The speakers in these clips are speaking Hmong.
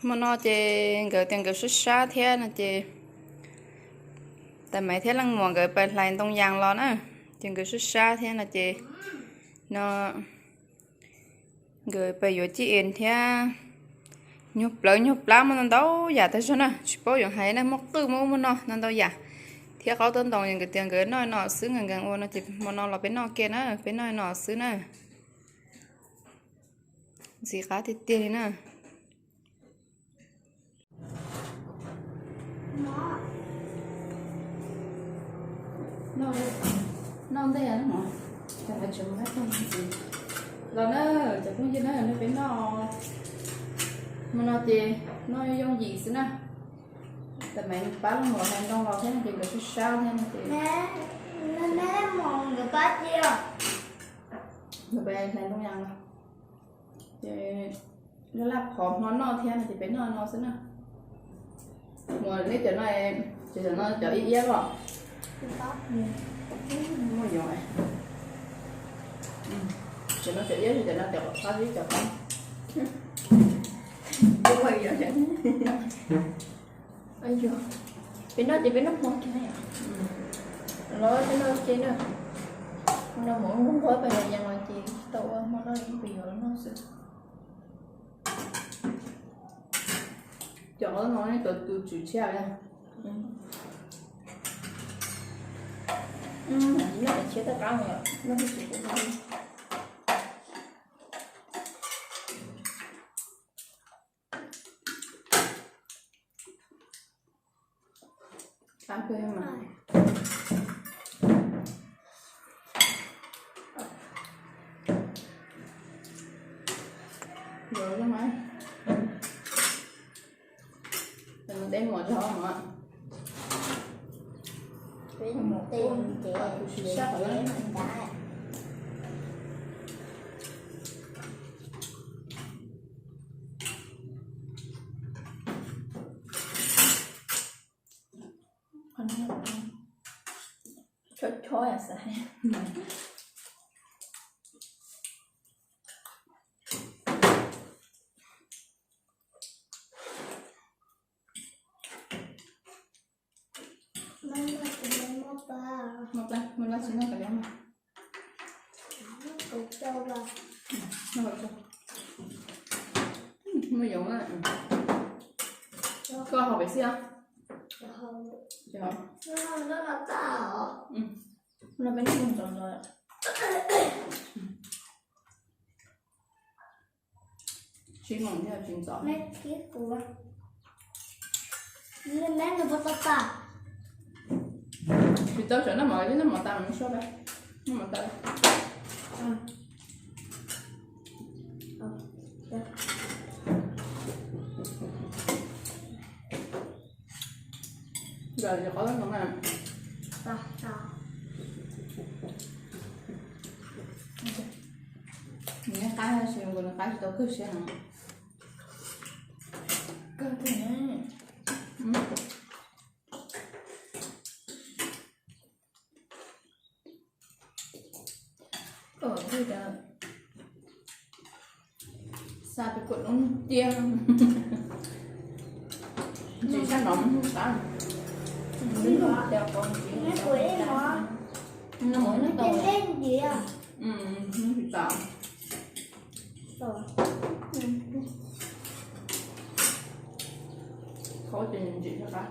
Hmo no ces nkawd tias nkawd sab sab thiab no ces tais Maiv thiab leej muam nkawd pais hlais ntoo yas los na, ces nkawd sab sab thiab no ces no nkawd pais yuav cib es thiab nyuag plawv nyuag plab muaj ntau ntau yam tag zog na, tsis paub yuav hais na, muaj qwj muaj ub muaj no ntau ntau yam. Thiab qaub tawb ntoo nkawd tias nkawd noj no xwb, nkawd nkees ua no ces hmo no los peb noj kiag na, peb noj no xwb na. Ntxim qab tiag tiag li na. Noj ntej no, los na, cov phooj ywg na, nej peb noj hmo no ces noj yooj yim xwb na. Tais Maiv pab leej muam hais ntoo los thiab no ces nkawd sab sab thiab no ces nkawd pais hlais ntoo yas los ces laj laj phov hmo noj thiab no ces peb noj no xwb na. Muam, neb cov no, cov no cov iab iab los? Muaj yoov. Cov no cov iab, cov no cov qab zib cov qab. Peb noj ces peb noj hmo kiag na. Los peb noj ua ke na. Hmo no mus nquag nquag pem los yees los ces tsis tau ua, hmo no pem yuav los noj xwb. Cov qab no nej tau tus tswv tshiab li. Noj tshiab taj qab no, noj tshiab kuv. Qab kawg mas. Yuav zoo mas. Dej muam zog mas. Dej muam ces kuv siv sab qhov no. Chob chob xav. Muaj plab, muaj plab tsis noj kav liam mas. Muaj yoov na. Koj haus pem xwb os. No peb noj ntxov ntxov. Tsis moos thiab tsis ntxov. Tsis tau, tsam noj mov, noj mov tas mus soj, noj mov tas. Los yog qhov no na. Nws qab, nws qab tsis tau kawg siab heev. Kawg kawg. Xa peb kuam doob tiag. Ntsim sab no mus hnub qab. No mus hnub tau. Hnub tsis tau. Khaub ces ntsim sab qab.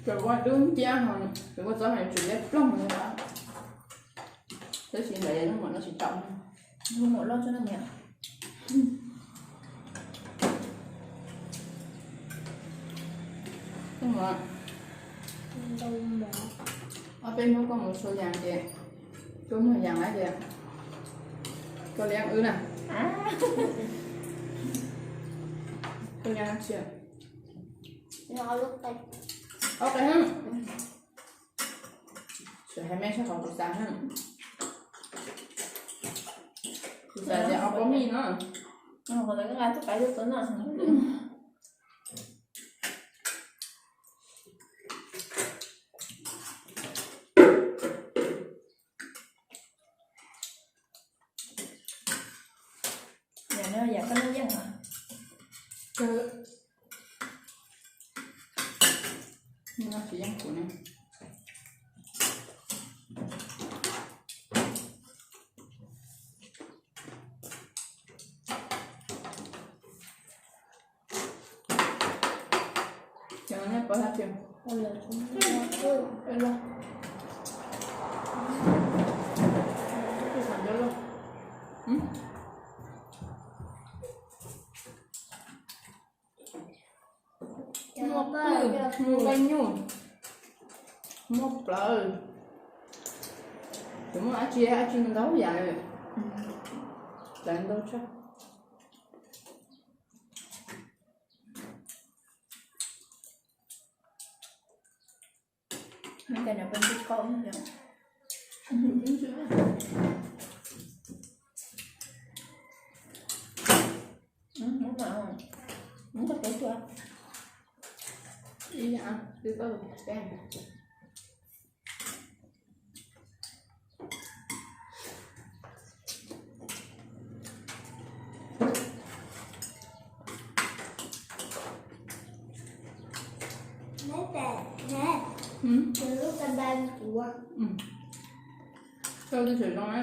Ces ua dub nciab ho, ces ua txob mas tsis liab ploog li. Tab sis ntawd yog leej muam no tsis tau. Leej muam loj tsis noj niam. Leej muam, ob peb hnub koj mus xua yas ces, koj muag yas lawm ces koj liab wb na. Koj liab tsis, ob qe. Tseem hais me sab qhov kuv xav na. Kuv xav tias ob pob mij no. Yam koj noj yeej heev. Kawg. Noj tsis yeej kuv ne. Cov nej pov hab tias. Muaj pwj, muaj nqaij nyuj, muaj plawv. Tsis muaj dab tsi, dab tsi ntau yam li. Plawv ntau tshaj. Tau tsis tseem zoo na.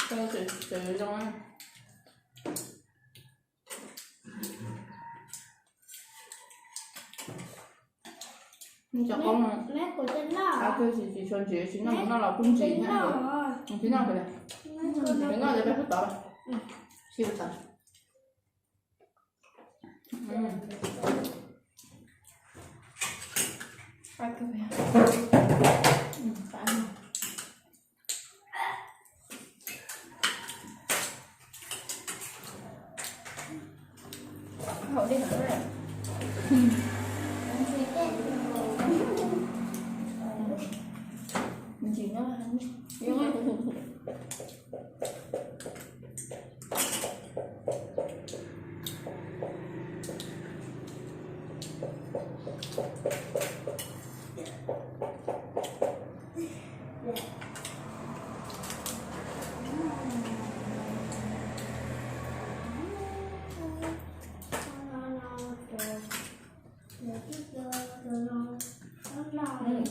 Tau tsis tseem zoo na. Cov qoob, qab twg tsis tsis tshua ntsim, tsis noj, noj los kuj ntsim na. Tsis noj, tsis noj cov peb pub tod, tsis pub tod.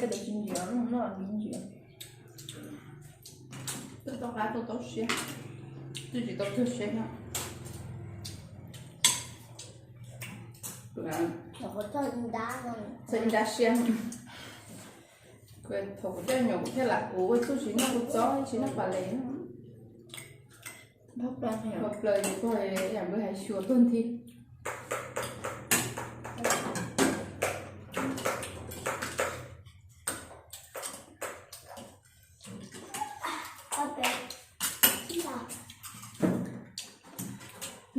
Koj tsis ntsim, noj tsis ntsim. Twb tau qab tuaj tau siab, twb tsis tau kawg siab thiab. Txog ib nrab siab. Thaum kuv coj nyuam kuv thiaj lam kuv ua txuj tsis noj kuv txob tsis noj pas les. Dhau plaws ces tuag, yam npawg hais xyuas tuag nthi.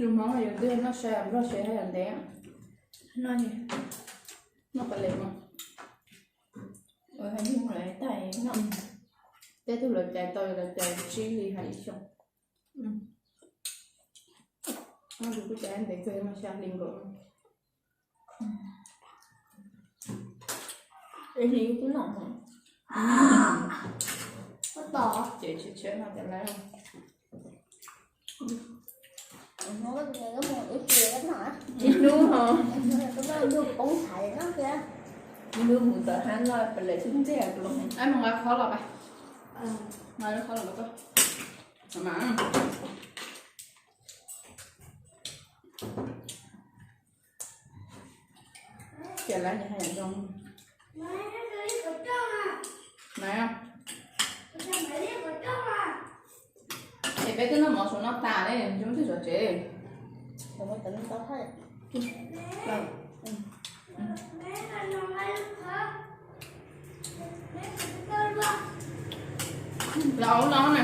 Yus hmoob yus twb noj sai nplog sai haj yam ntev. Noj pas les mas. Peb tug lawv cais tau lawv cais tsib hlis hais ib xyoos. Kuv cais ntev kawg mas xya hli nkaus. Hli kuj noj. Ces tshiab tshiab no tas lawm. Ib hnub ho. Ib hnub mus tawm hab no pas lawv tub ntxiag kuv los. Ab, mus nqa khob los pas. Nqa khob los rau koj. Mas Ces lawv hais zoo. Mas, es peb twb noj mov saum no tas li, zoo twg zov tsev. Los no na.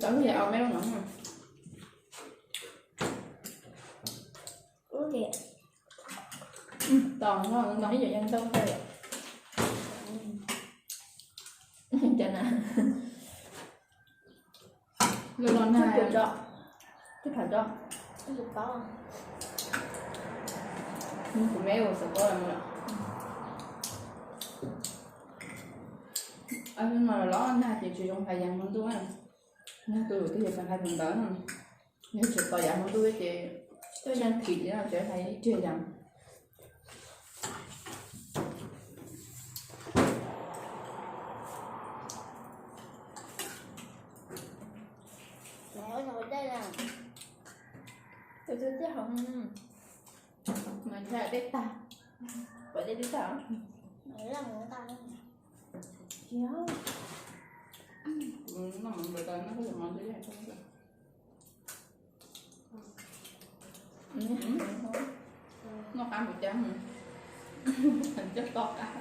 Tau yog au me no. Tos no, no ib yam yeej ntau kawg. Cas na. Los los na. Twb phav tso. Kuv me ua xav paub lawm. Ob hnub no los nag ces tsis zoo hais yam hmo ntuj na. Nag tus twg yuav tau hais tus ntawd no. Yog tsis tau yam hmo ntuj ces tuaj yeej thim no tseem hais ib riag yam. Tus twg thiaj hov mas ntshe dej tag. Pom dej twb tag. Noj mov ntawd tau noj koj mov ntawd. Noj qab mus cab mus. Coj to qab.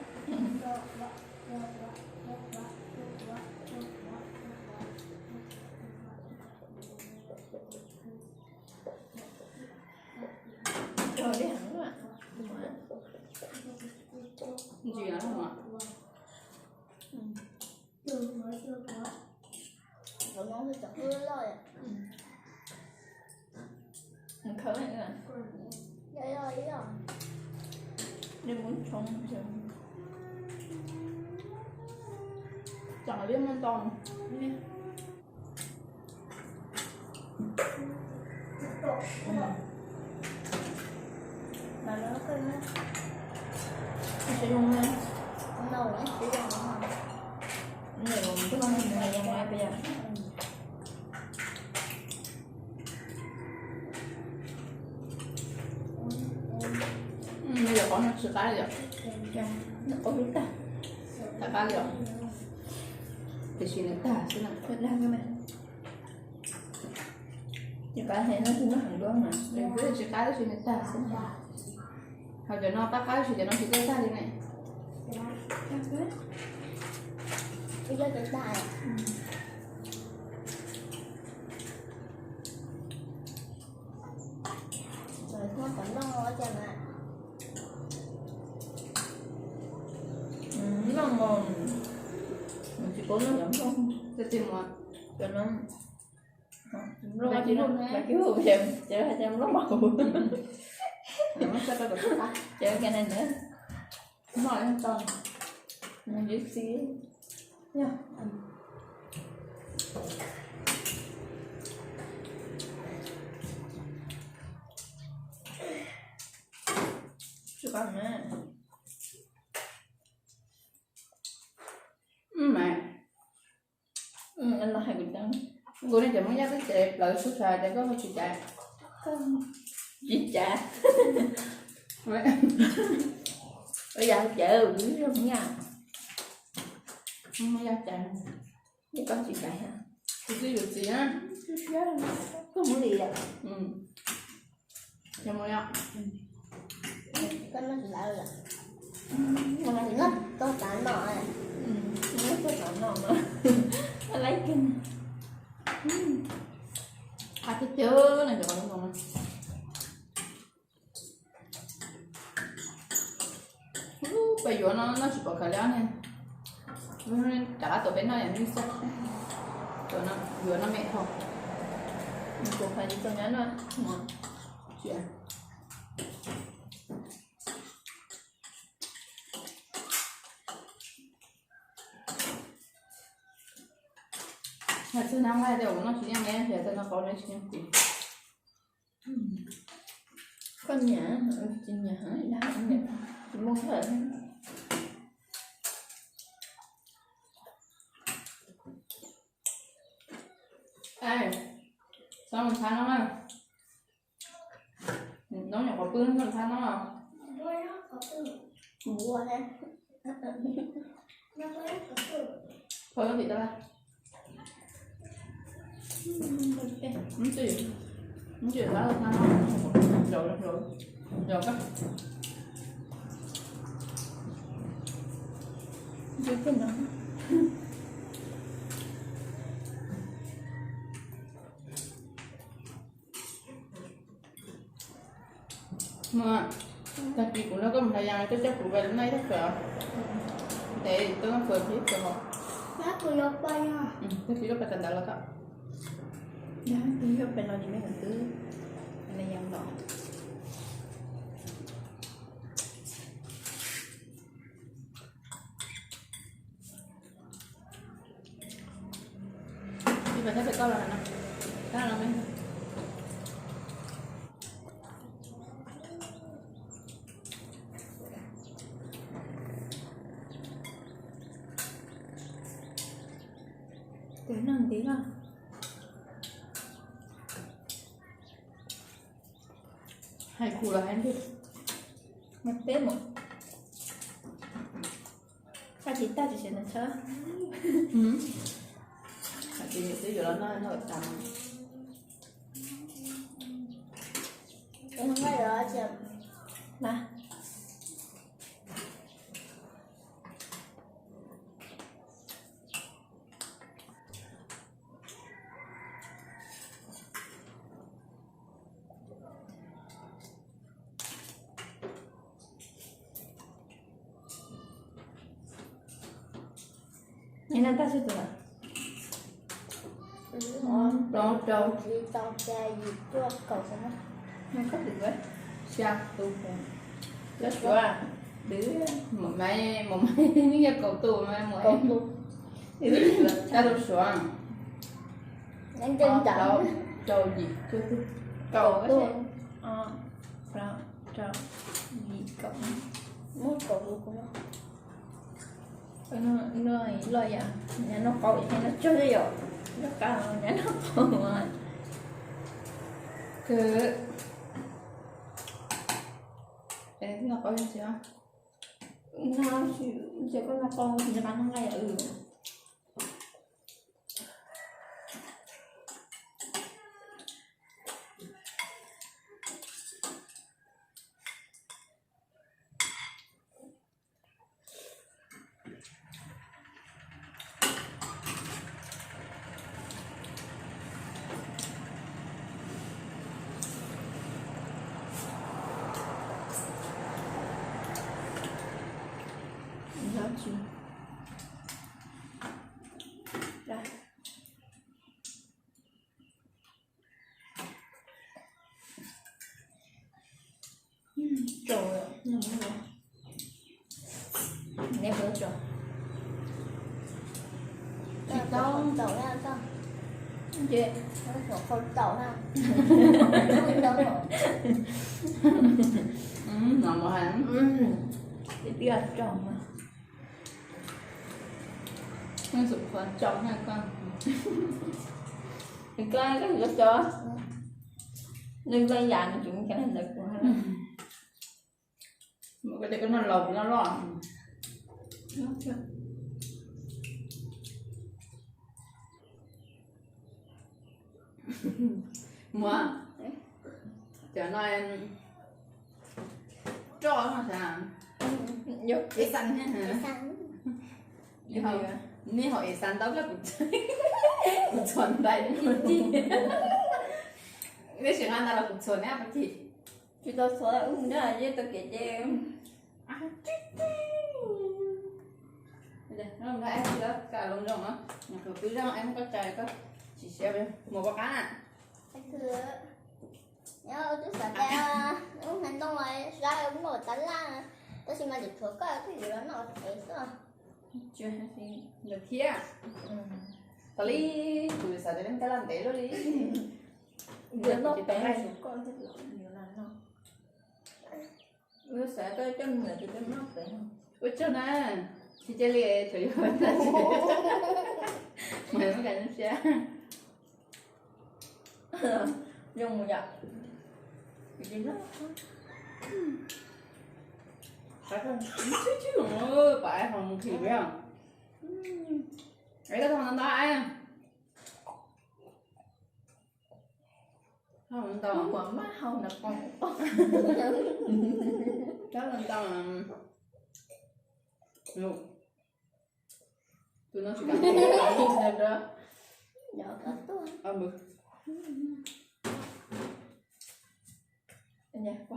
Ntsis no. Khawb nej muab tshoob, tseem liab muaj ntau. Nws yog qhov no tsis qab li os. Qhov no tag, tag qab li os. Tiam sis nws tag xwb na. Ces qab heev no kuj muab heev dua mas, tsis qab tab sis nws tag xwb. Ho cov no qab qab tab sis cov no tsis tau tag li ne. Noj mov, tsis paub noj cov nplooj, tiag tiag mas cov no, nplooj mas, ces hais tias nplooj mas huv, ces ka na ntawd, noj tau, nws txi, yog. Tsis qab na. Mas, no hais kuv cov, kuv nej cov Hmoob Yaj twb ces plawv sub sas ces koj tsis caiv, tsis caiv, ua yam caiv kuv Hmoob Yaj, Hmoob Yaj caiv, koj tsis caiv, kuv twb yuav txiv na, koj mus li, yog mus yom. Koj noj tsis tau, koj tsis noj, koj tsis noj, koj laib kiag. Qab tiag tiag na cov qos no. Peb yuav no noj tsis pom khaws li ne. Rov qab tuav peb noj yam nej xav. Yuav no me dhau. Kuv hais tsis tau nyab noj. Hais txog nab nqaij tias kuv noj tsis yeej ne, hais txog noj qaub ne tsis yeej kuv. Koj nyiam, tsis nyiam, tsis muaj hawm. Txhob mus thab no na. Noob nyuam qhuav pw no thab no. Koj vim tau. Ntsis, ntsis thab no, zaum zaum zaum koj. Mus, tag kis kuv nrog koj mus hla yas, koj coj kuv pais noj ib tag kawg. Ntev tuaj noj fawm pib kawg hos. Tag kis koj pais rau ntawd los tau. Yog tag kis koj pais no ces me nyuam twb hla yas los. Mas koj pem koj los no, koj los no. Tes noj ntiv los. Hais kuv los hais ntej. Mas peb mus. Tag tsis tag tsis xav ntawd tshab. Hais tias niam twb yuav los noj noj tas mas. Mas. Neb noj tag sib tus lawm? Plaub rau, tsib rau, xya, yim, cuaj, kaum. Neb koj twb xya tus. Cov suav twb, maum maiv, maum maiv yeej yog kaum tus mas maum maiv. Cov suav, rau yim, cuaj, kaum, rau yim, kaum. Loj yam, nyob noj qau es noj tsawg yom, noj qab nyob noj qau. Kws, noj qau tsis, noj tsis, koj noj qau tsis nqa noj nqaij yom. Tsaus, neb puas tsaus? Tsis tau. Ces, no mus hais, tiag tsaus mas. Koj, koj, koj, koj, nws laj yam nws tseem nqa ntawd kuv. Koj, koj noj laus kuv noj loj. Muab cov no roj no xav, es xav, nej haus es xav ntau koj kuv, kuv txhuam ntais, nej tsis nqa ntais los kuv txhuam neb pas chim. Tsis tau txhuam, ub, nyob yeej tau kev ces. Ka loo zoo, koj tsa koj tsis siab mus pov qab na. Nyob twb xav tias ub hais ntoo los sab muaj tas laj, tab sis mas tseem tshuav koj twb yuav los noj ev xwb. Ntawd thiab, tas li, kuv xav tias koj laj ntev luaj li. Yuav noj ev, yuav xav koj coj nyiam ces koj noj pem. Ua tsaug na, tsis cia li, tsuas yog mas muab kav siab. Zoo mus yom. Tib tib, pom hau mus khi, es koj tau ntau ntau. Hau ntau, muaj maj hau ntau, ntau. Tus no tsis kam, neb ho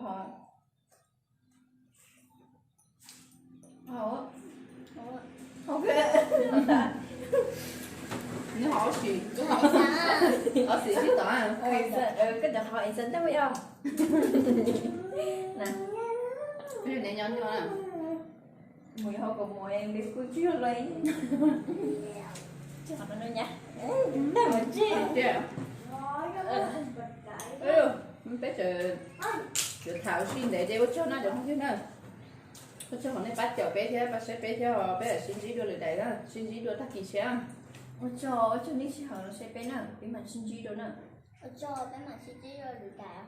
ob xis, ob xis sib tov. Koj cov qhov es xav ntau yom. Neb nyob nyob na. Mus yog hauv kaus mom li kuj tsis yog lawm. Ntag mas ntsej tiag. Peb tseem yuav tham ua si ntev ces ua tsaug no cov phooj ywg na. Ua tsaug qhov nej pab caum peb thiab pab saib peb thiab, peb lam sib ntsib dua lwm daim na, sib ntsib dua tag kis thiab. Ua tsaug, ua tsaug nej sij hawm los saib peb na, peb mam sib ntsib dua na. Ua tsaug, peb mam sib ntsib dua lwm daim.